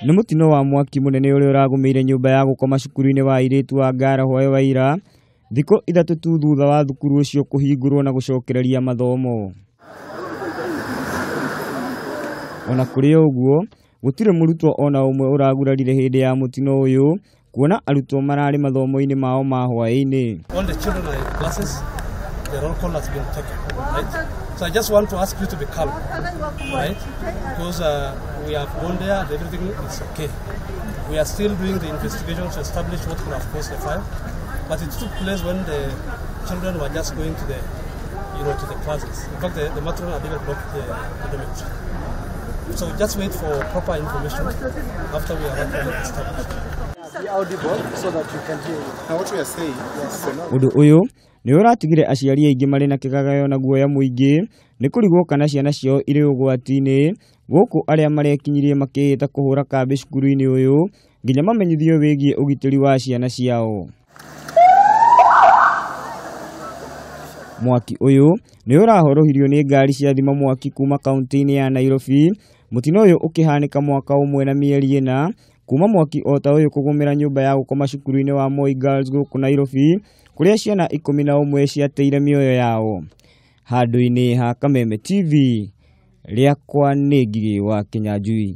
Nĩ mũtino wa mwaki mũnene ũrĩa ũragũmĩire nyũmba ya gũkoma cukuru-inĩ wa airĩtu wa Ngara Hwaĩ wa ira, thikũ 3 tu thutha wa thukuru ũcio kũhingũrwo na gũcokereria mathomo. Ona kũrĩ ũguo, gũtirĩ mũrutwo ona ũmwe ũragurarire hĩndĩ ya mũtino ũyũ, kuona arutwo mararĩ mathomo-inĩ mao ma hwaĩ-inĩ. All the children are in classes, the roll call has been taken, right? So I just want to ask you to be calm, right? Because we have gone there and everything is okay. We are still doing the investigation to establish what could have caused the fire, but it took place when the children were just going to the, you know, to the classes. In fact, the matron had even blocked the dormitory. So just wait for proper information after we are actually established. Ũndũ ũyũ nĩ ũratigire aciari aingĩ marĩ na kĩgagayo na guoya mũingĩ nĩ kũrigwo kana ciana ciao irĩ ũgwati-inĩ, gũkũ arĩa marekinyirie makĩĩhĩta kũhũra kambĩ cukuru-inĩ ũyũ nginya mamenyithio wĩgiĩ ũgitĩri wa ciana ciao. Mwaki ũyũ nĩ ũrahorohirio nĩ ngari cia thima mwaki kuma kaunti-inĩ ya Nairobi, mũtino ũyũ ũkĩhanĩka mwaka ũmwe na mĩeri 4 kuma mwaki o ta ũyũ kũgũmĩra nyũmba ya gũkoma cukuru-inĩ wa Moi Girls gũkũ Nairobi, kũrĩa ciana 11 ciateire mĩoyo yao. Handũ-inĩ ha Kameme TV, rĩakwa nĩ Ngigĩ wa Kĩnyanjui.